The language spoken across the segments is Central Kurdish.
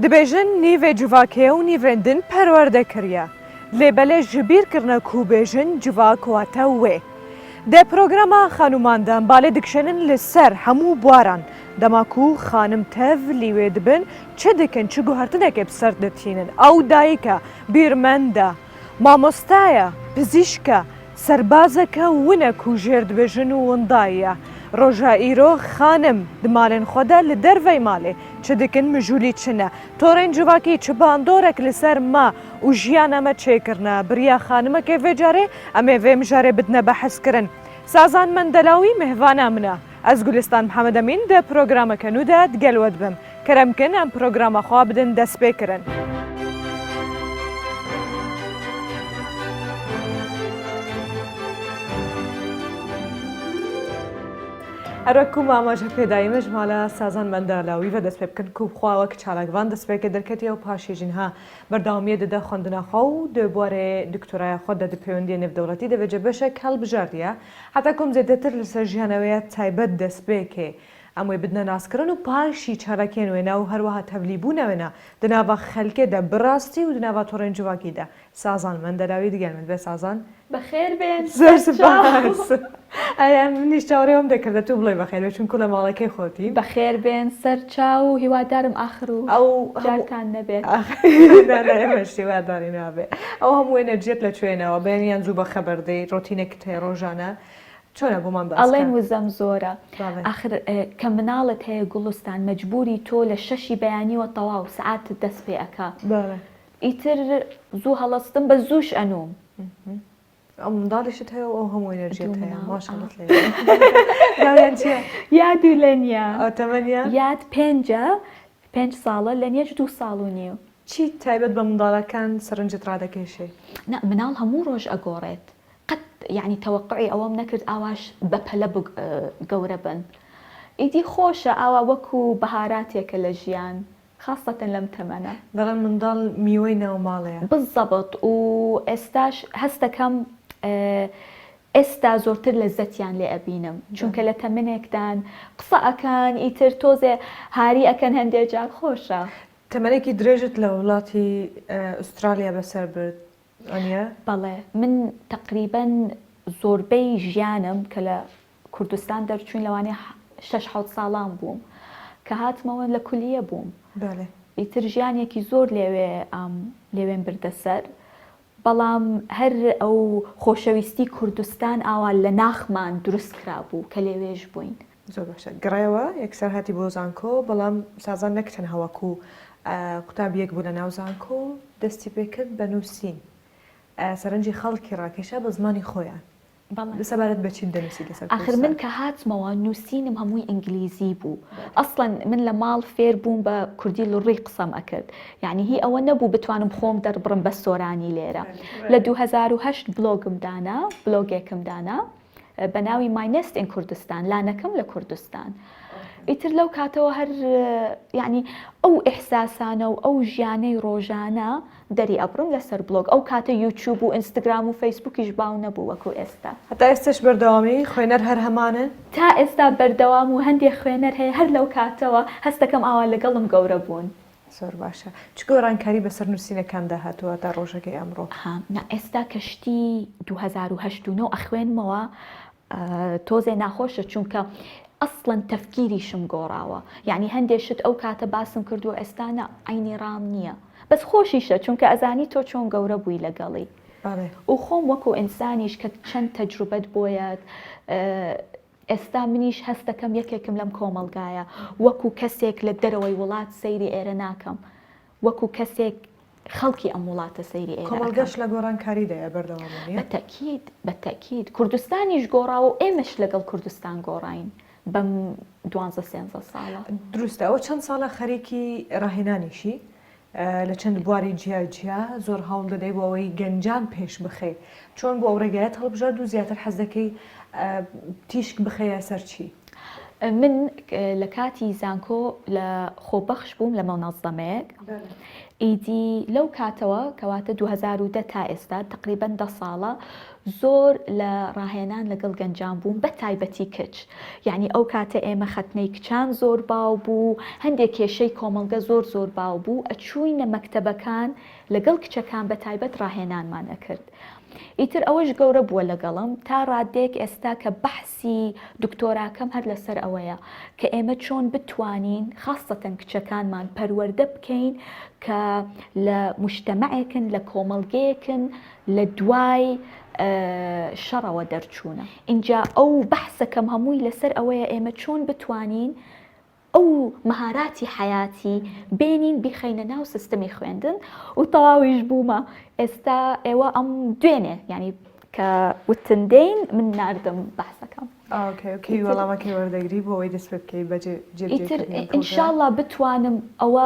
Dibêjin nîvê civakê û nîvên din perwerde kiriye. Lê belê ji bîr kirine ku bêjin civak wate wê. Di programa xanûman de em balê dikişênin li ser hemû bwaran. Dema ku xanim tev lî wê dibin çi dikin çi guhertinekê bi ser ditînin. Ew dayik e, bîrmend e, mamosta ye, pizîşk e, Serbazeke win e ku jêr dibêjin û windayî ye. Roja îro xanim di malên xwe de li dervey malê çi dikin mijûlî çi ne? Torên civakî çi bandorek li ser me û jiyana me çêkirine? Bi riya xanimekê vê carê em ê vê mijarê bidine behskirin. Sazan Mendelawî mêvana min e. Ez Gulistan Mihemed Emîn di programeke nû de digel we dibim. Kerem kin em programa xwe bidin destpêkirin. Her wek ku me amaje pê dayî me ji mala Sazan Mendalawî ve dest pê bikin ku bi xwe wek çalakvan destpêkê derketiye û paşê jî niha berdewamiyê dide xwendina xwe û di warê doktoraya xwe de di pêwendiyên nêvdewletî de vêce beşek hilbijartiye. Heta ku em zêdetir li ser jiyana wê ya taybet destpêkê Em wê bidine naskirin û paşî çalakiyên wê ne û herwiha tevlîbûna wê ne di nava xelkê de bi rastî û di nava torên civakî de. Sazan Mendelawî digel min dibe Sazan. Bi xêr bên Zor ser çav. spas. Erê em minîş çavrê wem dekirde tu bilê bexêr bê çunku li malekê xwe tî. Bi xêr bên ser çav û hîwadarım axir û Ew hemû cartan nebêt. Na na ême ji hîwadarî nabê. Ew hemû enerjiyet li çwê ne we bêniyan zû be xeber dê rotînek heye rojane چۆنە بۆمان باس ئەڵێن کە. وزەم زۆرە. بەڵێ. ئاخر کە مناڵت هەیە گوڵستان مەجبوری تۆ لە شەشی بەیانیوە تەواو سەعاتت دەست پێ ئەکا بەڵێ. ئیتر زوو هەڵەستم بەس زووش ئەنووم. ئەو منداڵیشت هەیە و ئەو هەموو ئێنێرجیەت دوو هەیە مناڵ ئا. ماشاءاللە لێ بێ. ناویان چیە؟ یاد و لەنیا. ئەو تەمەنیان؟ یاد پێنجە پێنج ساڵە لەنیەش دوو ساڵ و نیو. چی تایبەت بە منداڵەکان سەرنجت ڕادەکێشێ؟ نا مناڵ هەموو ڕۆژ ئەگۆڕێت قەت یەعنی تەوەقوعی ئەوەم نەکرد ئاواش بەپەلە گەورە بن ئیدی خۆشە ئاوا وەکو بەهاراتێکە لە ژیان خاسەتەن لەم تەمەنە. دەڵێن منداڵ میوەی ناو ماڵەیە. بزەبت و ئێستاش هەستەکەم ئێستا زۆرتر لەزەتیان لێ ئەبینم چونکە لە تەمنێکدان قسە ئەکەن ئیتر تۆزێ هاری ئەکەن هەندێ جار خۆشە. تەمەنێکی درێژت لە وڵاتی ئوسترالیا بەسەر برد وانیە؟ بەڵێ من تەقریبەن زۆربەی ژیانم کە لە کوردستان دەرچووین لەوانەیە شەش حەوت ساڵان بووم کە هاتمەوە لە کولیە بووم بەڵێ. ئیتر ژیانێکی زۆر لەوێ لەوێم بردە سەر بەڵام هەر ئەو خۆشەویستی کوردستان ئاوا لە ناخمان دروست کرابوو کە لەوێش بووین. زۆر باشە گەڕایەوە یەکسەر هاتی بۆ زانکۆ بەڵام سازان نەک تەنها وەکو قوتابیەک بوو لە ناو زانکۆ دەستی پێکرد بە نووسین سەرنجی خەڵکی ڕاکێشا بە زمانی خۆیان بەڵێ. سەبارەت بە چیت دەنووسی لەسەر ئاخر من کوردستان؟ کە هاتمەوە نووسینم هەمووی ئینگلیزی بوو ئەسڵەن من لە ماڵ فێر بووم بە کوردی لوڕی قسەم ئەکرد یانی هی ئەوە نەبوو بتوانم خۆم دەربڕم بە سۆرانی لێرە لە 2008 بلۆگم دانا بلۆگێکم دانا بە ناوی My Nest in Kurdistan لانەکەم لە کوردستان ئیتر لەو کاتەوە هەر یعنی ئەو ئیحساسانە و ئەو ژیانەی ڕۆژانە دەری ئەبڕم لەسەر بلۆگ ئەو کاتە یوتیوب و ئینستاگرام و فەیسبوکیش باو نەبوو وەکو ئێستا. هەتا ئێستەش بەردەوامی؟ خوێنەر هەر هەمانن؟ تا ئێستا بەردەوام و هەندێ خوێنەر هەیە هەر لەو کاتەوە هەستەکەم ئاوا لەگەڵم گەورە بوون. زۆر باشە. چ گۆڕانکاری بەسەر نووسینەکاندا هاتووە تا ڕۆژەکەی ئەمڕۆ؟ ها نا ئێستا کە شتی 2008 و نۆ ئەخوێنمەوە تۆزێ ناخۆشە چونکە ئەسڵەن تەفکیریشم گۆڕاوە یعنی هەندێ شت ئەو کاتە باسم کردووە ئێستا نا عەینی ڕام نییە بەس خۆشیشە چونکە ئەزانی تۆ چۆن گەورە بووی لەگەڵی و خۆم وەکو ئینسانیش کە چەند تەجروبەت بۆیەت ئێستا منیش هەست دەکەم یەکێکم لەم کۆمەڵگایە، وەکو کەسێک لە دەرەوەی وڵات سەیری ئێرە ناکەم، وەکو کەسێک خەڵکی ئەم وڵاتە سەیری ئێرە ئەکەم. کۆمەڵگەش لە گۆڕانکاریدایە بەردەوام وانیە؟ بە تەئکید، بە تەئکید. کوردستانیش گۆڕاوە و ئێمەش لەگەڵ کوردستان گۆڕاین بەم دوانزە سێنزە ساڵە. دروستە. ئەوە چەند ساڵە خەریکی ڕاهێنانیشی؟ لە چەند بواری جیا جیا زۆر هەوڵ دەدەی بۆ ئەوەی گەنجان پێش بخەی چۆن بۆ ئەو ڕێگایەت هەڵبژارد و زیاتر حەز دەکەی تیشک بخەیە سەر چی؟ من لە کاتی زانکۆ لە خۆبەخش بووم لە مونەزەمەیەک ئیدی لەو کاتەوە کەواتە 2010 تا ئێستا تقریبا دە ساڵە زۆر لە ڕاهێنان لەگەڵ گەنجان بووم بە تایبەتی کچ یعنی ئەو کاتە ئێمە خەتنەی کچان زۆر باو بوو هەندێک کێشەی کۆمەڵگە زۆر زۆر باو بوو ئەچووینە مەکتەبەکان لەگەڵ کچەکان بە تایبەت ڕاهێنانمان ئەکرد ئیتر ئەوەش گەورە بووە لەگەڵم تا ڕادەیەک ئێستا کە بەحسی دکتۆراکەم هەر لەسەر ئەوەیە کە ئێمە چۆن بتوانین خاستەن کچەکانمان پەروەردە بکەین کە لە مجتەمەعێکن لە کۆمەڵگەیەکن لە دوای شەڕەوە دەرچوونە ئینجا ئەو بەحسەکەم هەمووی لەسەر ئەوەیە ئێمە چۆن بتوانین ئەو مەهاراتی حەیاتی بێنین بیخەینە ناو سیستمی خوێندن و تەواویش بوومە ئێستا ئێوە ئەم دوێنێ یعنی کە وتن دێین من ناردم بەحسەکەم. okay okay وەڵامەکەی وەردەگری بۆ ئەوەی دەست پێ بکەی بە جێ ئیتر ئینشاڵڵا بتوانم ئەوە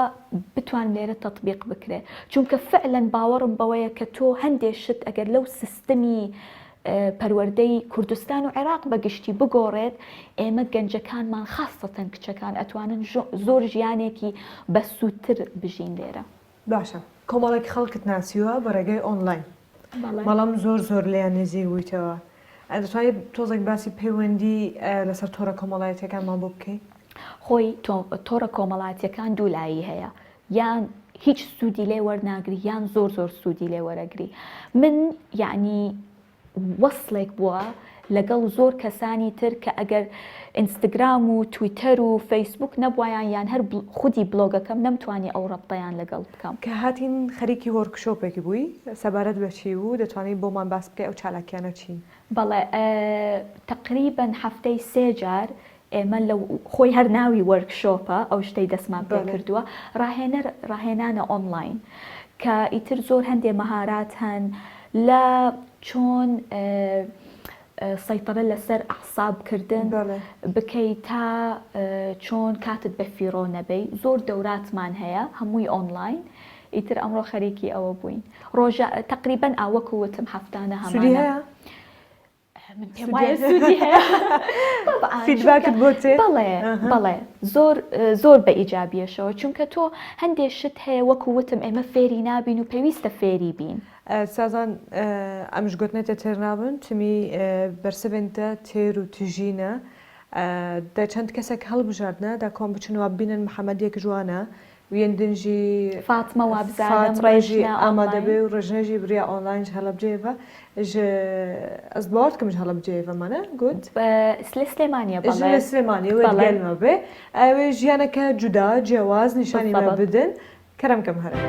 بتوانم لێرە تەتبیق بکرێ چونکە فعلەن باوەڕم بەوەیە کە تۆ هەندێ شت ئەگەر لەو سیستمی پەروەردەی کوردستان و عێراق بە گشتی بگۆڕێت، ئێمە گەنجەکانمان خاسەتەن کچەکان ئەتوانن زۆر ژیانێکی بە سوودتر بژین لێرە. باشە کۆمەڵێک خەڵکت ناسیوە بە ڕێگای ئۆنلاین بەڵام زۆر زۆر لێیان نزیک بوویتەوە دەتوانی تۆزێک باسی پەیوەندی لەسەر تۆڕە کۆمەڵایەتیەکانمان بۆ بکەی؟ خۆی تۆڕە کۆمەڵاتیەکان دوولایی هەیە یان هیچ سوودی لێ وەرناگری یان زۆر زۆر سوودی لێ وەرەگری من یعنی وەسڵێک بووە لەگەڵ زۆر کەسانی تر کە ئەگەر ئینستاگرام و تویتەر و فەیسبوک نەبوایان یان هەر خودی بلۆگەکەم نەمتوانی ئەو ڕەبتەیان لەگەڵ بکەم. کە هاتین خەریکی workshop ێک بووی سەبارەت بە چی بوو دەتوانی بۆمان باس بکەی ئەو چالاکیانە چین؟ بەڵێ تەقریبەن هەفتەی سێ جار ئێمە لە خۆی هەر ناوی workshop ە ئەو شتەی دەستمان پێ کردووە ڕاهێنەر ڕاهێنانە ئۆنلاین کە ئیتر زۆر هەندێ مەهارات هەن لە چۆن سەیتەرە لەسەر ئەعساب کردن بکەی تا چۆن کاتت بە فیڕۆ نەبەی زۆر دەوراتمان هەیە هەمووی ئۆنلاین ئیتر ئەمڕۆ خەریکی ئەوە بووین ڕۆژە تقریبا ئاوەکو وتم هەفتانە هەمانە من پێم وایە سوودی هەیە feedback ت بۆ تێ بەڵێ بەڵێ زۆر زۆر بە ئیجابیەشەوە چونکە تۆ هەندێ شت هەیە وەکو وتم ئێمە فێری نابین و پێویستە فێری بین. سازان ئەمش گۆتنێ تە تێر نابن تمی بەرسڤێن تە تێر و تژینە دە چەند کەسێک هەڵبژاردنە دا کۆم بچن وا ببینن محەمەد یەک ژوانە ویەن دن ژی فاتمە وابزانم فاتمە ژی ڕێژنە ئامادە ئۆنلاین. بێ و ڕێژنە ژی بریا ئۆنلاین ژ هەڵەبجەیە ڤە ژ ئەز باوەڕ دکەم ژ هەڵەبجەیە ڤە مانە گوت. لە سلێمانیە ژ بەڵێ لە سلێمانیە وێ بەڵێ. دگەل مە بێ ئەوێ ژیانەکە جودا جیاواز نیشانی مە بالضبط. بدن کەرەم کەم هەرە.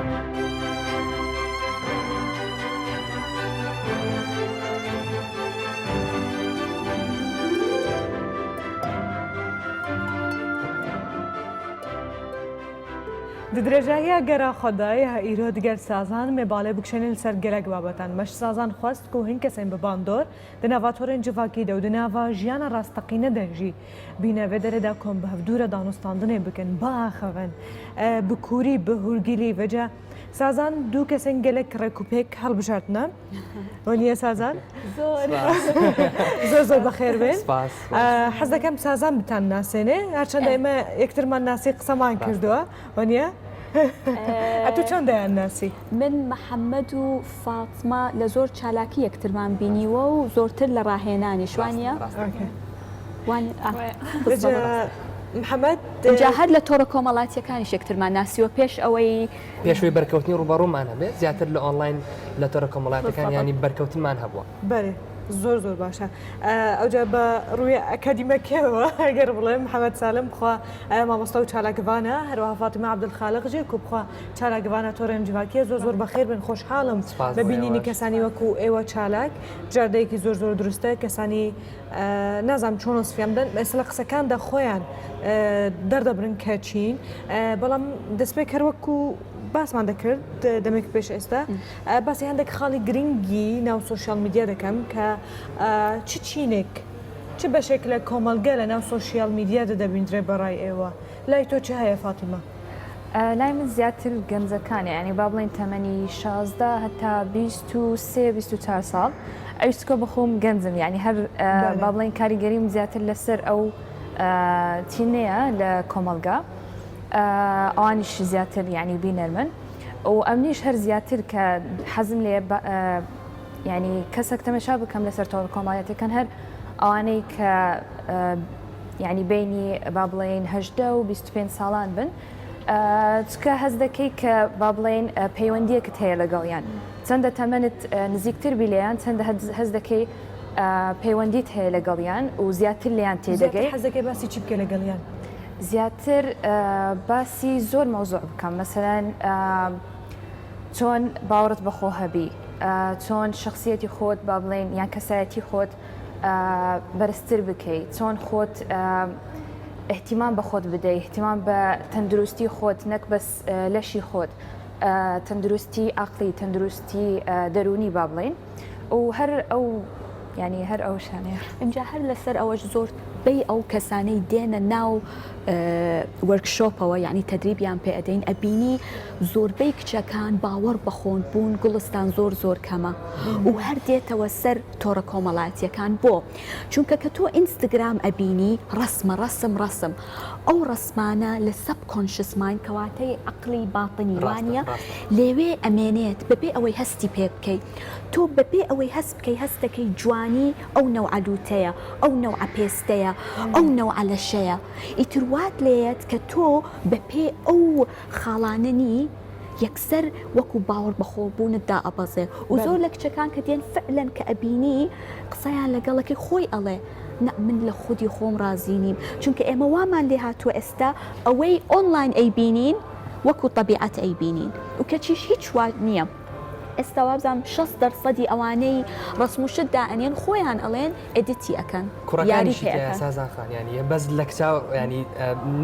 Di dirêjahiya gera xwe de ya îro digel Sazan me balê bikişênin li ser gelek babetan. Me ji Sazan xwest ku hin kesên bi bandor di nava torên civakî de û di nava jiyana rasteqîne de jî bîne vê derê de kom bi hevdû re danûstandinê bikin, biaxivin bi kûrî, bi hûrgilî. Vêca Sazan du kesên gelek rêkûpêk hilbijartine. Weniye Sazan? Zor. Zor zor bexêr bên. Spas. Hez dekem Sazan bitan nasênê. Herçend ême yektirman nasî qiseman kردووە. وەنیە؟ ئەتوو چۆن دەیان ناسی؟ من محەممەد و فاتمە لە زۆر چالاکی یەکترمان بینیوە و زۆرتر لە ڕاهێنانیش وانە؟ محەممەد جا هەر لە تۆڕە کۆمەڵاتیەکانیش یەکترمان ناسیوە پێش ئەوەی پێشوی بەرکەوتنی ڕووبەڕوومان هەبێت زیاتر لە ئۆنلاین لە تۆرە کۆمەڵاتەکان ینی بەرکەوتنمان هەبووە. بەێ زۆر زۆر باشە ئەوجا بە ڕووی ئەکادیمەکەەوە ئەگەر بڵێم محەممەد سالم بخوا مامۆستا و چالاکڤانە هەروەها فاتیمە عەبدولخالق ژی کو بخوا چالاکڤانە تۆرێن جڤاکیە زۆر زۆر بەخێر بن خۆشحاڵم بە بینینی کەسانی وەکو ئێوە چالاک بژاردەیەکی زۆر زۆر دروستە کەسانی نازانم چۆن وەسفیان بدەن ئێستا لە قسەکاندا خۆیان دەردەبرن کە چین بەڵام دەستپێک هەر وەکو باسمان دەکرد دەمێک پێش ئێستا باسی هەندێک خاڵی گرنگی ناو social media دەکەم کە چ چینێک چ بەشێک لە کۆمەڵگە لە ناو social media دا دەبیندرێ بە ڕای ئێوە؟ لای تۆ چ هەیە فاتیمە؟ لای من زیاتر گەنجەکانە یانی با بڵێین تەمەنی 16 هەتا 23 24 ساڵ ئەویش چکۆ بەخۆم گەنجم یانی هەر با بڵێین کاریگەریم زیاتر لەسەر ئەو. چینەیە لە کۆمەڵگا ئەوانیش زیاتر یعنی بینەرمن و ئەمنیش هەر زیاتر کە حەزم لێ یعنی کەسێک تەمەشا بکەم لەسەر تۆڕە کۆمەڵایەتەکان هەر ئەوانەی کە یعنی بینی با بڵێین هەژدە و 25 ساڵان بن چکە هەست دەکەی کە با بڵێین پەیوەندیەکت هەیە لەگەڵیان چەندە تەمەنت نزیکتر بی لێیان چەندە هەست دەکەی پەیوەندیت هەیە لەگەڵیان و زیاتر لێیان تێدەگەی. حەز دەکەی باسی چی بکەی لەگەڵیان؟ زیاتر باسی زۆر مەوزوع بکەم مەسەلەن چۆن باوەڕت بەخۆ هەبی چۆن شخصیەتی خۆت با بڵێین یان کەسایەتی خۆت بەرزتر بکەی چۆن خۆت اهتمام بە خۆت بدەی اهتمام بە تەندروستی خۆت نەک بەس لەشی خۆت تەندروستی عەقڵی تەندروستی دەروونی با بڵێین و هەر ئەو یانی هەر ئەو شانەیە. ئینجا هەر لەسەر ئەوەش زۆر بەی ئەو کەسانەی دێنە ناو وەرکشۆپەوە یعنی تەدریبیان پێ ئەدەین ئەبینی زۆربەی کچەکان باوەڕ بەخۆن بوون گوڵستان زۆر زۆر کەمە و هەر دێتەوە سەر تۆڕە کۆمەڵاتیەکان بۆ چونکە کە تۆ ئینستگرام ئەبینی ڕەسمە ڕەسم ڕەسم ئەو ڕەسمانە لە subconscious mind کەواتەی عەقڵی باتنی وانیە لێوێ ئەمێنێت بەبێ ئەوەی هەستی پێ بکەی تۆ بەبێ ئەوەی هەست بکەی هەست دەکەی جوانی ئەو نەوعە لوتەیە ئەو نەوعە پێستەیە ئەو نەوعە لەشەیە ئیتر وات لێیەت کە تۆ بەپێ ئەو خاڵانە نی یەکسەر وەکو باوەڕ بەخۆبوونت دائەبەزێ و زۆر لە کچەکان کە دێن فعلەن کە ئەبینی قسەیان لەگەڵەکەی خۆی ئەڵێ نا من لە خودی خۆم ڕازی نیم چونکە ئێمە وامان لێ هاتووە ئێستا ئەوەی ئۆنلاین ئەیبینین وەکو تەبیعەت ئەیبینین و کەچیش هیچ وا نییە ئێستا وابزانم 60 دەرسەدی ئەوانەی ڕەسم و شت دائەنێن خۆیان ئەڵێن edit ی ئەکەن یاری کوڕەکانیشی پێ تیایە ئەکەن. سازان خان یانی بەس لە کچا یانی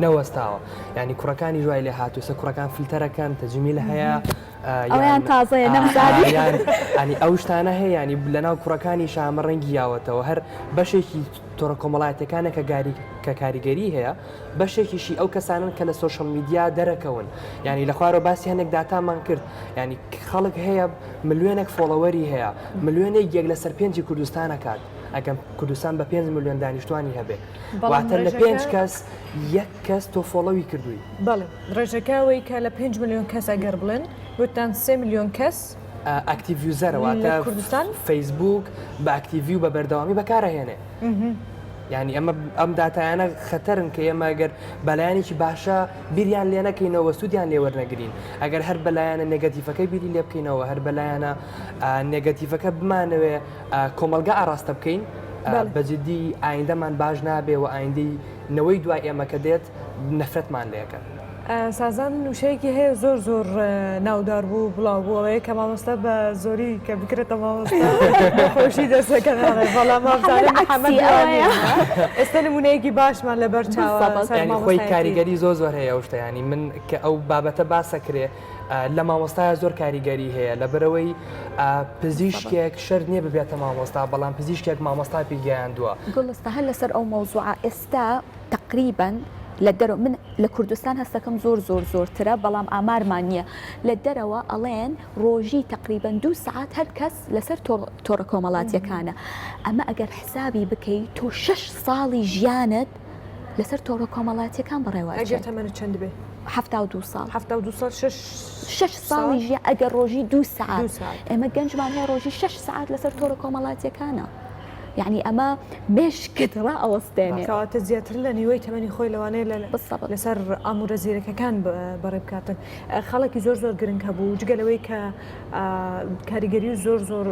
نەوەستاوە یانی کوڕەکانیش وای لێ هاتووە ئێستا کوڕەکان فلتەرەکەن تەجمیل هەیە ئەوەیان تازەیە نەمزانی. ینی ئەو شتانە هەیە ینی لەناو کوڕەکانی شامە ڕەنگی یاوەتەوە هەر بەشێکی تۆڕە کۆمەڵایەتەکانە کە گاری کە کاریگەری هەیە بەشێکیشی ئەو کەسانن کە لە social media دەرەکەون ینی لە خوارەوە باسی هەندێک داتامان کرد ینی خەڵک هەیە ملیۆنێک follower ی هەیە ملیۆنێک یەک لەسەر پێنجی کوردستانەکات ئەگەم کوردستان بە 5 ملیۆن دانیشتوانی هەبێ واتە لە پێنج کەس یەک کەس تۆ follow ی کردووی. بەڵێ ڕێژەکە ئەوەی کە لە 5 ملیۆن کەس ئەگەر بڵێن وتتان 3 ملیۆن کەس active user ە واتە کوردستان فەیسبوک بە active ی و بە بەردەوامی بەکارەهێنێ یعنی ئەمە ئەم داتایانە خەتەرن کە ئێمە گەر بەلایەنێکی باشە بیریان لێ نەکەینەوە سوودیان لێ وەرنەگرین ئەگەر هەر بەلایەنە negative ەکەی بیری لێ بکەینەوە هەر بەلایەنە negative ەکە بمانەوێ کۆمەڵگە ئاراستە بکەین بە جدی ئایندەمان باش نابێ و ئایندەی نەوەی دوای ئێمە کە دێت نەفرەتمان لێکەن. سازان وشەیەکی هەیە زۆر زۆر ناودار بوو بڵاو بوو ئەوەیە کە مامۆستا بە زۆری کە بکرێتە مامۆستا خۆشی دەستەکەن بەڵام مامۆستا محەممەد ئەوەیە ئێستا نمونەیەکی باشمان لەبەر چاوە یانی خۆی کاریگەری زۆر زۆر هەیە ئەو شتە یانی من کە ئەو بابەتە باسەکرێ لە مامۆستایە زۆر کاریگەری هەیە لەبەرەوەی پزیشکێک شەرت نییە ببێتە مامۆستا بەڵام پزیشکێک مامۆستا پێی گەیاندووە. گوڵستان هەر لەسەر ئەو مەوزوعە ئێستا تەقریبەن لە دەرەوە من لە کوردستان هەستەکەم زۆر زۆر زۆرترە بەڵام ئامارمان نییە لە دەرەوە ئەڵێن ڕۆژی تەقریبەن دوو سەعات هەر کەس لەسەر تۆڕە کۆمەڵاتیەکانە ئەمە ئەگەر حسابی بکەی تۆ شەش ساڵی ژیانت لەسەر تۆڕە کۆمەڵاتیەکان بەڕێوە ئەگەر تەمەنت چەند بێ؟ 72 ساڵ 72 ساڵ شەش شەش ساڵی ژیان ئەگەر ڕۆژی دوو سەعات ئێمە گەنجمان هەیە ڕۆژی شەش سەعات لەسەر تۆڕە کۆمەڵاتیەکانە یعنی ئەمە مێشکت ڕائەوەستێنێ. کەواتە زیاتر لە نیوەی تەمەنی خۆی لەوانەیە لە لەسەر ئاموورە زیرەکەکان بەڕێ بکاتن خاڵێکی زۆر زۆر گرنگ هەبوو جگە لەوەی کە کاریگەری زۆر زۆر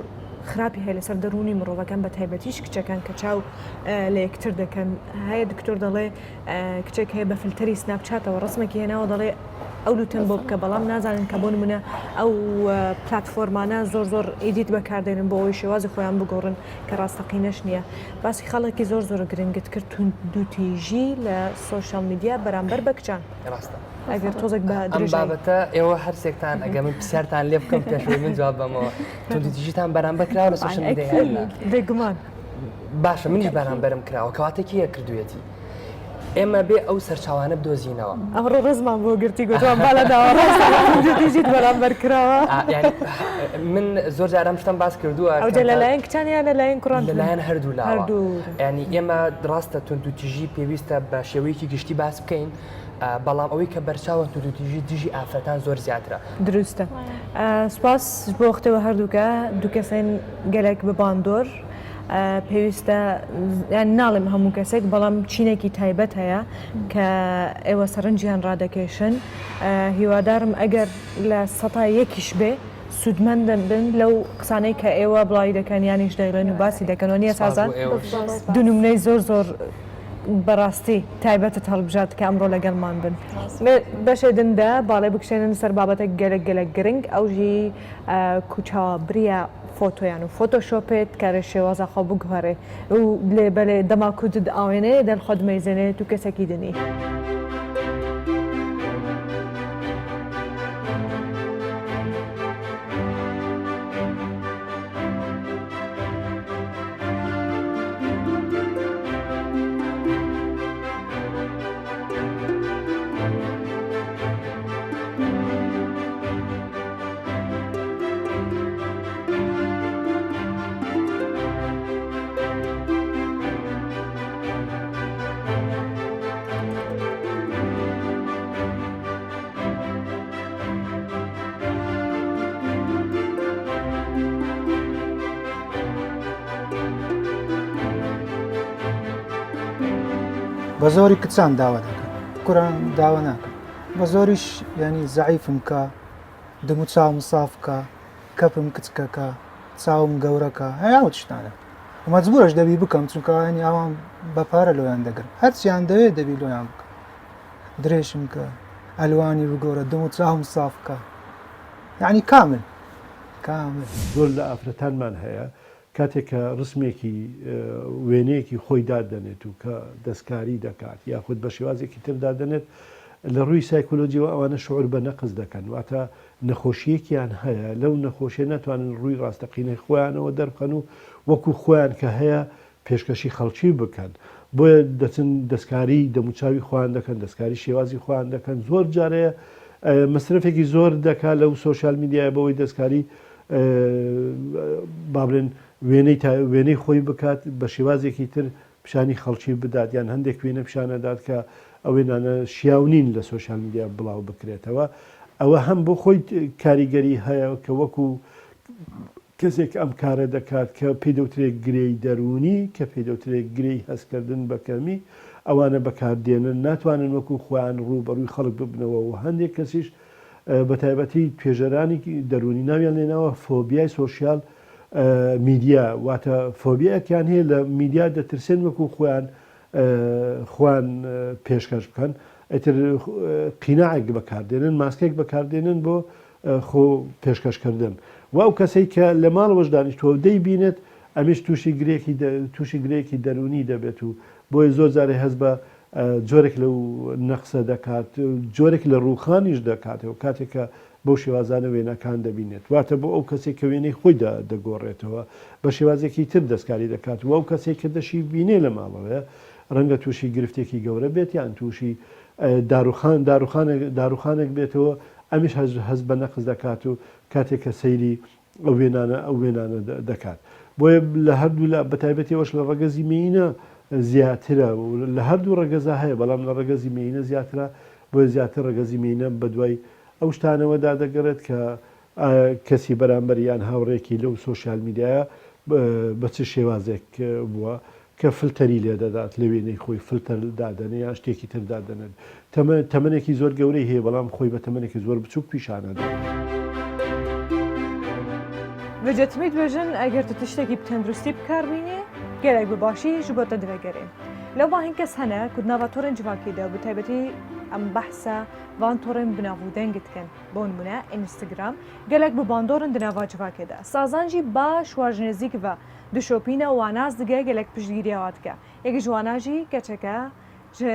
خراپی هەیە لەسەر دەروونی مرۆڤەکان بە تایبەتیش کچەکان کە چاو لە یەکتر دەکەن هەیە دکتۆر دەڵێ کچێک هەیە بە فلتەری سناپچاتەوە ڕسمێکی هێناوە دەڵێ ئەو لوتەم بۆ بکە بەڵام نازانن کە بۆ نمونە ئەو پلتفۆرمانە زۆر زۆر edit بەکاردێنن بۆ ئەوەی شێوازی خۆیان بگۆڕن کە ڕاستەقینەش نییە باسی خەڵکی زۆر زۆر گرنگت کرد توندوتیژی لە social media بەرامبەر بە کچان ڕاستە ئەگەر تۆزێک بە ئەم بابەتە ئێوە هەرسێکتان ئەگە من پرسیارتان لێ بکەم پێشەوەی من جواب بەمەوە توندوتیژیتان بەرامبەر کراوە لە social media بێگومان باشە منیش بەرامبەرم کراوە کەواتە کێ کردوێتی؟ ئێمە بێ ئەو سەرچاوانە بدۆزینەوە. ئەمڕۆ ڕێزمان بۆ گرتی گوتمان با لە ناوەڕاست توندوتیژیت بەرامبەر کراوە. یانی من زۆر جار ئەم شتەم باس کردووە ئەوجا لەلایەن کچان یان لەلایەن کوڕان؟ لەلایەن هەردوو لاوە. هەردوو. یانی ئێمە ڕاستە توندوتیژی پێویستە بە شێوەیەکی گشتی باس بکەین بەڵام ئەوەی کە بەرچاوە توندوتیژی دژی ئافرەتان زۆر زیاترە. دروستە. سوپاس بۆ وەختەوە هەردووکە دوو کەسێن گەلەک بە باندۆر. پێویستە یان ناڵێم هەموو کەسێک بەڵام چینێکی تایبەت هەیە کە ئێوە سەرنجیان ڕادەکێشن هیوادارم ئەگەر لە سەتا یەکیش بێ سوودمەند بن لەو قسانەی کە ئێوە بڵاوی دەکەن یانیش دەیڵێن و باسی دەکەن و نییە سازان دوو نمونەی زۆر زۆر بەڕاستی تایبەتت هەڵبژارد کە ئەمڕۆ لەگەڵمان بن بەشێ دندا باڵێ بکشێنن سەر بابەتە گەلک گەلک گرنگ ئەوژی کوچاوە بریا فۆتۆیان و فۆتۆشۆپێ دکارێ شێوازا خۆ بگوهەرێ و لێ بەلێ دەما کو دد ئاوێنەیێ دەل خۆ دمەیزێنێ تو کەسەکی دنی. بە زۆری کچان داوا دەکەن کوڕان داوا ناکەن بە زۆریش ینی زەعیفم کە دەموچاوم ساف کە کەپم کچکەکە چاوم گەورەکە هەیە ئەو شتانە مەجبورش دەبی بکەم چونکە ینی ئەوان بە پارە لۆیان دەگرن هەرچیان دەوێت دەبی لۆیان بکەم درێژم کە ئەلوانی بگۆرە دەم و چاوم ساف کە یعنی کامل کامل. زۆر لە ئافرەتانمان هەیە کاتێک کە ڕسمێکی وێنەیەکی خۆی دادەنێت و کە دەستکاری دەکات یاخود بە شێوازێکی تر دادەنێت لە ڕووی سایکۆلۆجیەوە ئەوانە شعور بە نەقس دەکەن واتە نەخۆشیەکیان هەیە لەو نەخۆشیە ناتوانن ڕووی ڕاستەقینەی خۆیانەوە دەربخەن و وەکو خۆیان کە هەیە پێشکەشی خەڵکی بکەن بۆیە دەچن دەستکاری دەموچاوی خۆیان دەکەن دەستکاری شێوازی خۆیان دەکەن زۆر جارەیە مەسرەفێکی زۆر دەکا لەو سۆشیال میدیایە بەوەی دەستکاری با بڵێن وێنەی تا وێنەی خۆی بکات بە شێوازێکی تر پیشانی خەڵکی بدات یان هەندێک وێنە پیشانەدات کە ئەو وێنانە شیاو نین لە سۆشیال میدیا بڵاو بکرێتەوە ئەوە هەم بۆ خۆی کاریگەری هەیە کە وەکو کەسێک ئەم کارە دەکات کە پێی دەوترێت گرێی دەروونی کە پێی دەوترێت گرێی هەستکردن بە کەمی ئەوانە بەکاردێنن ناتوانن وەکو خۆیان ڕووبەڕووی خەڵک ببنەوە و هەندێک کەسیش بەتایبەتی توێژەرانی دەروونی ناویان لێناوە فۆبیای سۆشیال میدیا واتە فۆبیایەکیان هەیە لە میدیا دەترسێن وەکو خۆیان خۆیان پێشکەش بکەن ئیتر قیناعێک بەکاردێنن ماسکێک بەکاردێنن بۆ خۆ پێشکەشکردن و ئەو کەسەی کە لە ماڵەوەش دانیشتووە و دەیبینێت ئەمیش تووشی گرێکی تووشی گرێکی دەروونی دەبێت و بۆیە زۆر جارێ هەست بە جۆرێک لەو نەقسە دەکات، جۆرێک لە ڕووخانیش دەکاتەوە کاتێک کە بەو شێوازانە وێنەکان دەبینێت. واتە بۆ ئەو کەسێک کە وێنەی خۆی دەگۆڕێتەوە بە شێوازێکی تر دەستکاری دەکات و ئەو کەسێک کە دەشی بینێ لە ماڵەوەیە ڕەنگە تووشی گرفتێکی گەورە بێت یان تووشی داروخان داروخانێک داروخانێک بێتەوە ئەمیش هەست بە نەقس دەکات و کاتێک کە سەیری ئەو وێنانە ئەو وێنانە دەکات بۆیە لە هەردوو لا بەتایبەتی ئەوەش لە ڕەگەزی مێینە زیاترە و لە هەردوو ڕەگەزا هەیە بەڵام لە ڕەگەزی مێینە زیاترە بۆیە زیاتر ڕەگەزی مێینە بەدوای ئەو شتانەوەدا دەگەڕێت کە کەسی بەرامبەر یان هاوڕێکی لەو سۆشیال میدیایە بە چ شێوازێک بووە کە فلتەری لێ دەدات لە وێنەی خۆی فلتەر دادەنێ یان شتێکی تر دادەنێت تەمەنێکی زۆر گەورەی هەیە بەڵام خۆی بە تەمەنێکی زۆر بچووک پیشانەدات. ڤێجەتمی دبێژن ئەگەر تو تشتێکی bi tenduristî bikar bînî gelek bi başî ji bo te divegerê. Lewma hin kes hene ku di nava torên civakî de û bi taybetî em behsa van torên bi nav û deng dikin bo nimûne Instagram gelek bi bandor in di nava civakê de. Sazan jî baş wa ji nêzîk ve Dişopîne û wan nas dike gelek piştgîriya wan dike. Yek ji wana jî keçeke ji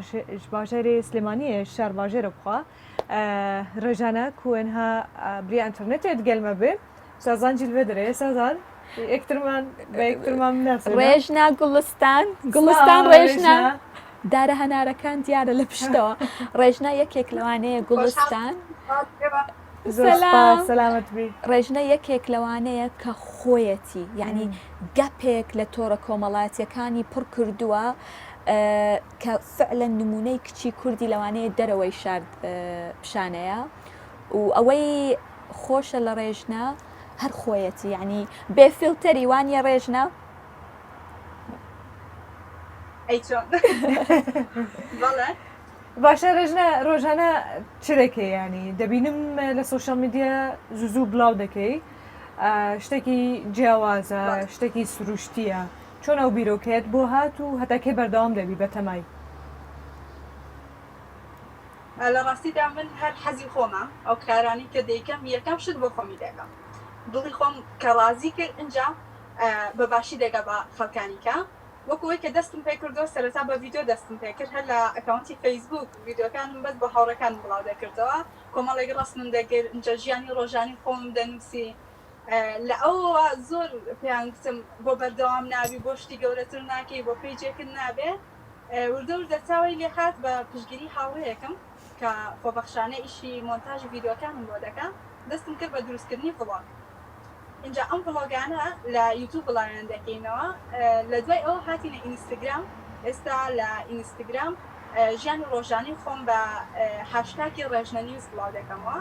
ji bajarê Silêmaniyê ji şarbajêre bi xwe rêjane ku ênha biriya înternetê digel me bê. Sazan jî li vê derê ye. Sazan yektirman be yektirman binasêne. Rêjna Gulistan Gulistan Rêjna. دارە هەنارەکان دیارە لە پشتەوە ڕێژنە یەکێک لەوانەیە گوڵستان سەلامەت بی ڕێژنە یەکێک لەوانەیە کە خۆیەتی یعنی گەپێک لە تۆڕە کۆمەڵاتیەکانی پڕ کردووە کە فعلا نمونەی کچی کوردی لەوانەیە دەرەوەی شار پیشانەیە و ئەوەی خۆشە لە ڕێژنە هەر خۆیەتی یعنی بێ فیلتەری وانە ڕێژنە ئەی چۆن بەڵێ باشە ڕێژنە ڕۆژانە چ دەکەی ینی دەبینم لە social media زوو زوو بڵاو دەکەی شتێکی جیاوازە شتێکی سروشتیە چۆن ئەو بیرۆکەیەت بۆ هات و هەتا کەی بەردەوام دەبی بەتەمای؟ لە ڕاستیدا من هەر حەزی خۆمە ئەو کارانەی کە دەیکەم یەکەم شت بۆ خۆمی دەکەم دڵی خۆم کە ڕازی کرد ئینجا بە باشی دەگا بە خەڵکانی کە وەکو ئەوەی کە دەستم پێ کردووە سەرەتا بە ڤیدیۆ دەستم پێ کرد هەر لە account ی فەیسبووک ڤیدیۆکانم بەس بۆ هاوڕێکانم بڵاو دەکردەوە کۆمەڵێک ڕەسمم دەگرت ئینجا ژیانی ڕۆژانی خۆمم دەنووسی لە ئەوەوە زۆر پێیان گوتم بۆ بەردەوام نابی بۆ شتی گەورەتر ناکەی بۆ page ێکت نابێ وردە وردە چاوەی لێ هات بە پشتگیری هاوڕێیەکم کە خۆبەخشانە ئیشی مۆنتاژی ڤیدیۆکانم بۆ دەکا دەستم کرد بە دروستکردنی vlog ئینجا ئەم vlog انە لە یوتوب بڵاویان دەکەینەوە لە دوای ئەوە هاتینە ئینستگرام ئێستا لە ئینستگرام ژیانی ڕۆژانەی خۆم بە هاشتاگی ڕێژنە نیوز بڵاو دەکەمەوە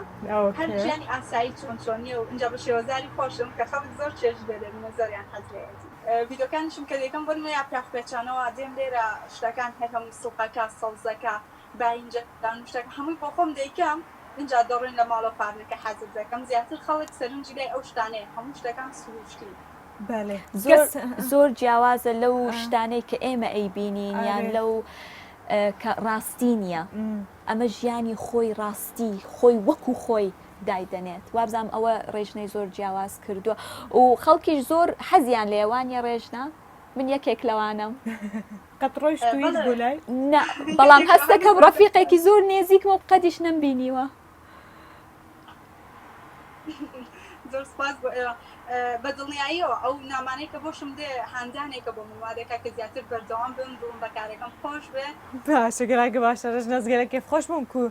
هەر ژیانی ئاسایی چۆن چۆنیە و ئینجا بە شێوەزاری خۆشم کە خەڵک زۆر چێژ لێ دەبینێ زۆریان حەز لێیەتی ڤیدۆکانیشم کە دەیکەم بۆ نمونە یاپراخ پێچانەوە دێم لێرە شتەکان هەر هەموو سڵقەکە سەوزەکە باینجان و شتەکە هەمووی بۆ خۆم دەیکەم ئینجا دەڕۆین لە ماڵەوە خواردنەکە حازر دەکەم زیاتر خەڵک سەرنجی لای ئەو شتانەیە هەموو شتەکان سروشتین. بەلێ زۆر زۆر جیاوازە لەو شتانەی کە ئێمە ئەیبینین یان لەو کە ڕاستی نییە ئەمە ژیانی خۆی ڕاستی خۆی وەکو خۆی دایدەنێت وابزانام ئەوە ڕێژنەی زۆر جیاواز کردووە و خەڵکیش زۆر حەزیان لێوانە ڕێژنە من یەکێک لەوانەم. قەت ڕۆیشتوویت بۆ لای؟ نا، بەڵام هەست دەکەم ڕەفیقێکی زۆر نێزیکمە و قەدیش نەمبینیوە. زۆر سوپاس بۆ ئێوە. بە دڵنیاییەوە ئەو نامانەی کە بۆشم دێ هاندانێکە بۆ من، وا دەکات کە زیاتر بەردەوام بم، دڵم بە کارەکەم خۆش بێ. باشە گەلەک باشە ڕێژناز گەلەک کەیف خۆش بووم کو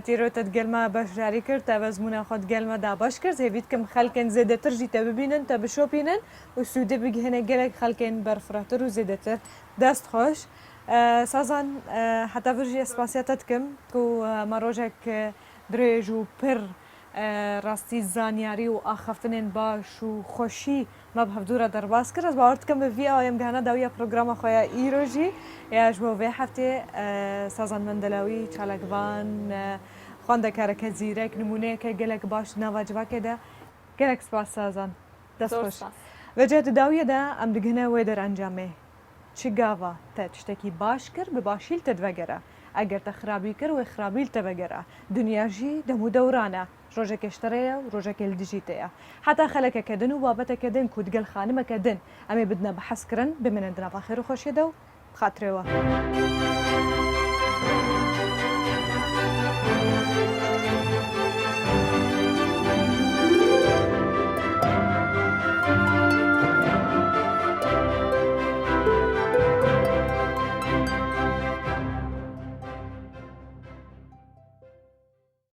تیرۆ تە دگەل مە بەشداری کرد تە بەزموونە خۆ دگەل مە دابەش کرد هێڤی دکم خەلکێن زێدەتر ژی تە ببینن تە بشۆپینن و سوودێ بگهێنە گەلەک خەلکێن بەرفرەتر و زێدەتر دەست خۆش سازان حەتا ڤر ژی سپاسیا تە دکم کو مە رۆژەک درێژ و پر راستی زانیاری و ئاخەفتنێن باش و خوەشی مە ب هەڤدوو رە دەرباز کرد ئەز باوەر دکم ب ڤی ئاوای ئەم گهانە داویە پرۆگراما خوەیا ئیرۆ ژی یا ژ بۆ ڤێ هەفتێ سازان مەندەلاوی چالاکڤان خوەندەکارەکە زیرەک نموونەیەکە گەلەک باش ناڤا جڤاکێ دە گەلەک سپاس سازان دەست زۆر خۆش. سپاس. ڤێجا د داویە دە ئەم دگهنە وێ دەرئەنجامێ چ گاڤا تە تشتەکی باش کرد ب باشی ل تە دڤەگەرە ئەگەر تە خرابی کرد وێ خرابی ل تە ڤەگەرە دنیا ژی دەم و دەورانە ڕۆژەکێ شتەرەیە و ڕۆژەکێ ل دژی تەیە حەتا خەلەکەکە دن و بابەتەکە دن کو دگەل خانمەکە دن ئەمێ بدنە بەحس کرن بمێنن دناڤا خێر و خۆشیە دە و بخاترێوە.